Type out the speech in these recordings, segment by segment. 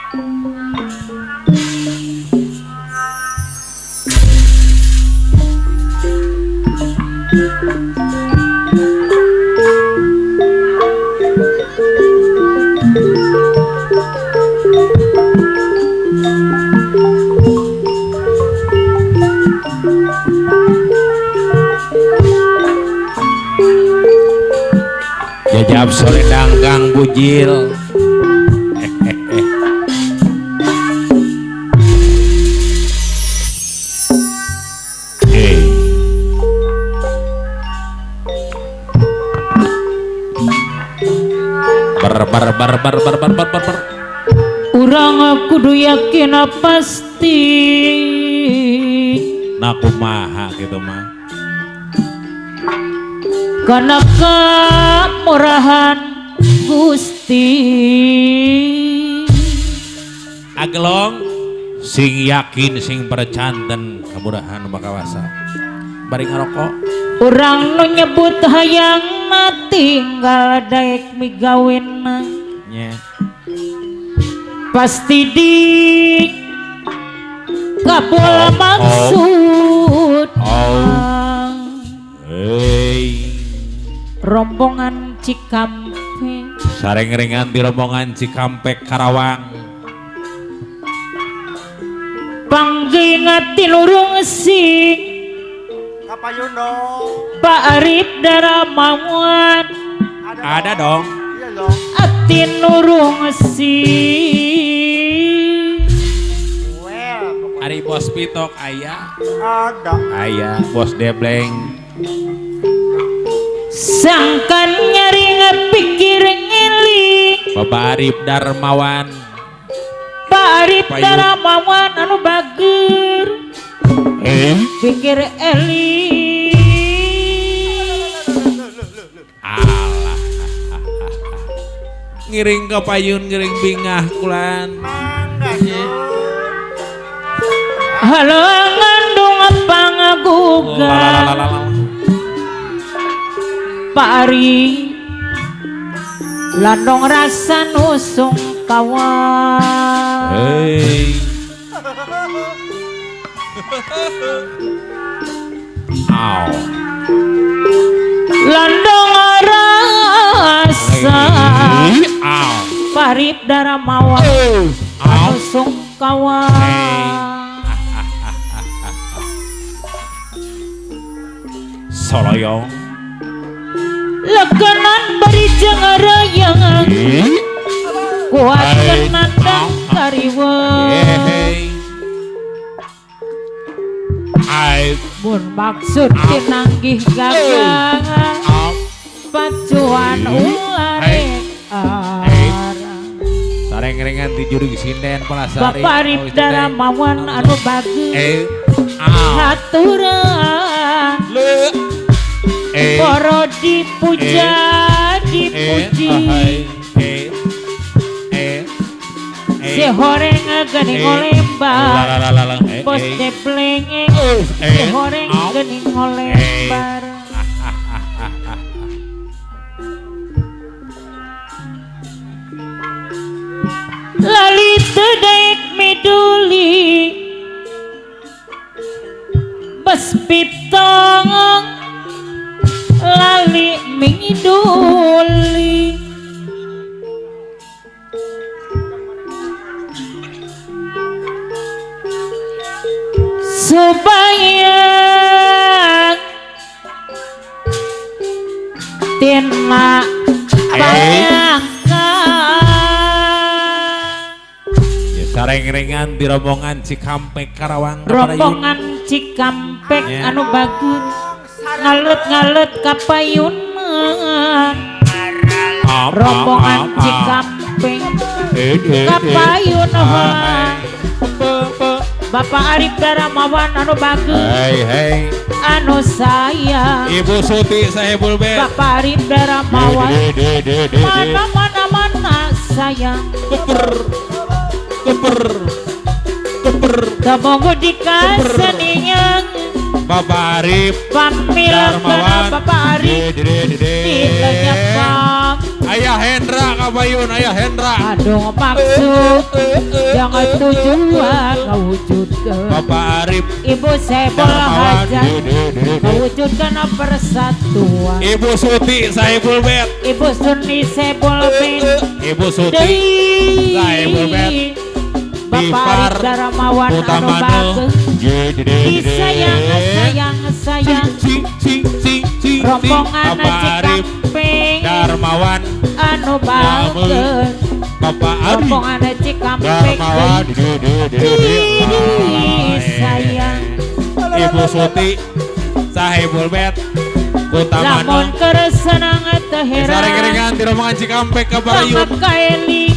Jajab sore danggang bujil. Bar bar bar bar bar bar bar bar. Urang kudu yakin pasti. Nah kumaha gitu mah. Karena kemurahan Gusti. Agelong sing yakin sing percanten kemurahan makawasa. Bari ngarokok. Urang nu nyebut hayang tinggal daek migawena. Nya. Pasti di kabul maksud. Oh. Hey. Rombongan Cikampek sareng-rengan di rombongan Cikampek Karawang panggingat tilurung sing kapayun dong Pak Arif Darmawan ada dong. Iya dong. Atinurung sing well, Ari bos pitok ayah ada ayah bos debleng sangkan nyari ngepikir ngiling Bapak Arif Darmawan Pak Arif Darmawan anu bager pikir eli alah ngiring ke payun ngiring bingah kulan halo ngandung pangagugan Pak Ari landong rasa nusung kawan. Hey. Aw. Landong rasa. Aw. Pak Arif Darmawan nusung kawan. Hey. Soloyong. Legenan beri jeung reyeng kuat kenandang kariweuh mun maksud tinanggih gagang pacuan ular sareng-rengan di jurig sinden Palasari Bapak Arif Darmawan anu bagus haturan Poro dipuja dipuji si horeng geuning ngolembar bos debleng si horeng geuning ngolembar lali teu daek miduli bes pitong lali mingiduli supaya tina bayangkan ya sareng-rengan di rombongan Cikampek Karawang rombongan Cikampek anu bagus ngalut-ngalut kapayunan rombongan Cikampek kapayunan Bapak Arif Darmawan anu bagus anu sayang Ibu Suti Sahibul Bed Bapak Arif Darmawan mana mana mana sayang keper keper keper temonggo dikaseninya Bapak Arif Darmawan Bapak Arif dilenyapang Ayah Hendra kabayun Ayah Hendra aduh maksud Hoyong tujuan ngawujudkeun Bapak Arif Ibu Saiful Hajat ngawujudkeun persatuan Ibu Suti Saiful Bet Ibu Sunni Saiful Bet Ibu Suti Saiful Bet Bapak Arif Darmawan anu bageng disayang sayang sayang rombongan Cikampek Darmawan anu bageng Bapak Arif rombongan Cikampek Darmawan disayang Ibu Suti Sahibul Bet Kutamano lamun keur senang teu heran sareng-rengan di rombongan Cikampek ka Barayun kaeli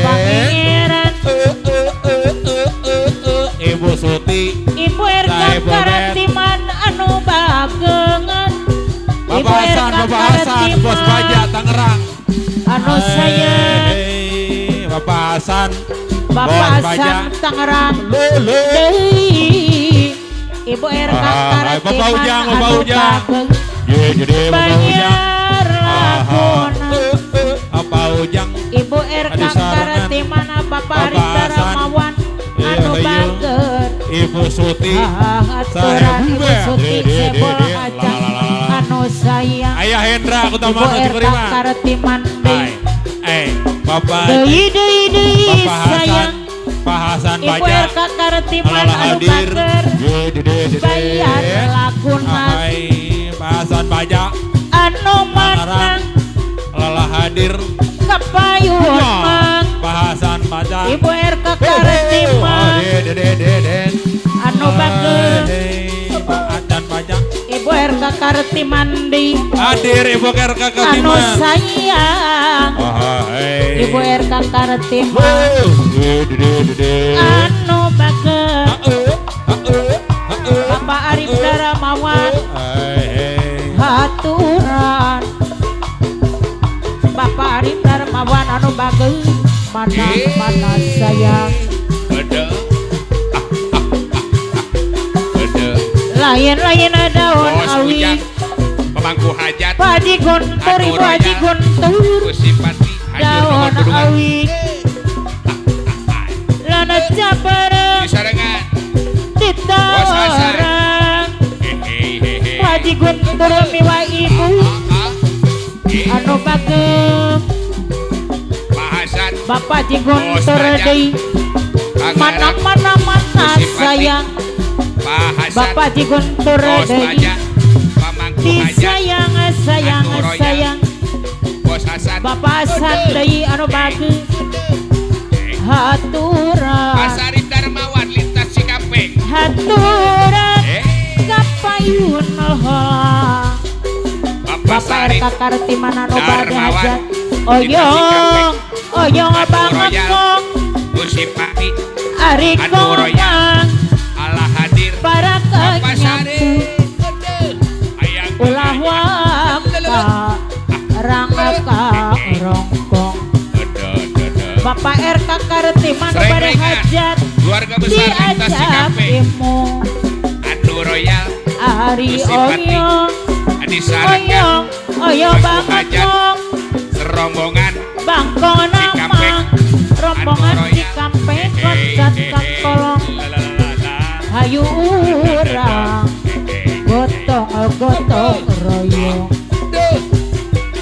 Pangeran Ibu Suti Ibu RK Karatiman anu bagengan Bapak Hasan Bapak Hasan Bos Baja Tangerang anu sayang Bapak Hasan Bapak Hasan Tangerang Ibu RK Karatiman Bapak Ujang Bapak anu Ujang bageng bayar lakona Bapak Ujang Ibu RK Karatiman Bapak Arif Darmawan anu bager Ibu Suti aturan Ibu Suti Saiful Hajat anu sayang Ayah Hendra Ibu RK Karatiman Bapak deui deui deui sayang Pak Hasan Ibu Baja RK Karatiman anu bager bayar lakuna Pak Hasan Baja anu menang lelah hadir kepayun mang Bahasan Baja Ibu RK Karatiman anu bager Bahasan Baja Ibu RK Karatiman di hadir Ibu RK Karatiman anu sayang Ibu RK Karatiman anu bager Bapak Arif Darmawan haturan Bapak Arif Darmawan anu bageng mana mana sayang lain-lain daun awi pemangku hajat Haji Guntur Ibu Haji Guntur daun awi lana cabareng ditawarang Haji Guntur miwa ibu anu bageng Bapak Haji Guntur deui mana mana mana sayang Bapak Haji Guntur deui disayang sayang sayang Bapak Hasan deui anu bageng haturan Arif Darmawan lintas Cikampek haturan kapayun hola Bapak RK Kartiman anu bade hajat oyong oyong bangkong Ari komang Allah hadir para kenyampu ulah waka rangka rongkong Bapak RK Kartiman anu bade hajat keluarga besar lintas Cikampek imu Anu Royal Ari oyong oyong oyong bangkong serombongan bangkong nama rombongan Cikampek koncat kantolong hayu urang gotong gotong royong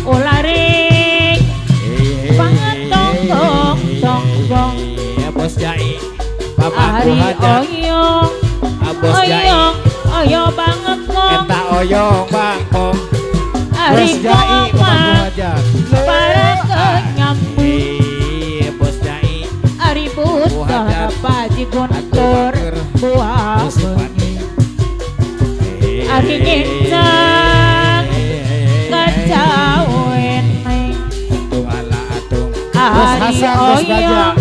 ularing pangatong tonggong Bos Jai Bapak Ari oyong Bos Jai oyong oyong bangkong eta oyong bangkong Ari Bos Jai komang para kenyambu Bos Jai Ari Buta Haji Guntur buah bengi Ari ngincang kacawen Ari oyong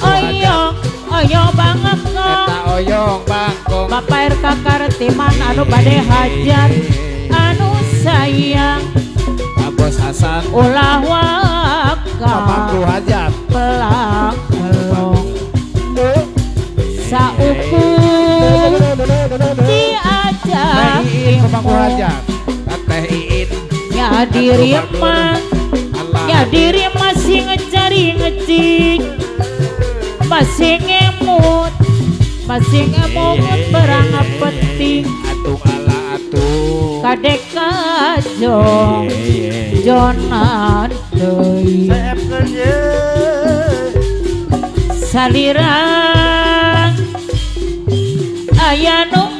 oyong oyong bangkong oyong bangkong Bapak RK Kartiman anu bade hajat anu sayang Bos Hasan ulah waka pemangku hajat pelang pelong saukur diajak pemangku hajat Teh Iin ya diri mah ya diri masih ngejar ringcing masih ngemut masih ngemut barang penting Atuh ala atuh. Kadek kajong jonan deui Seepkeun ye. Salirang aya nu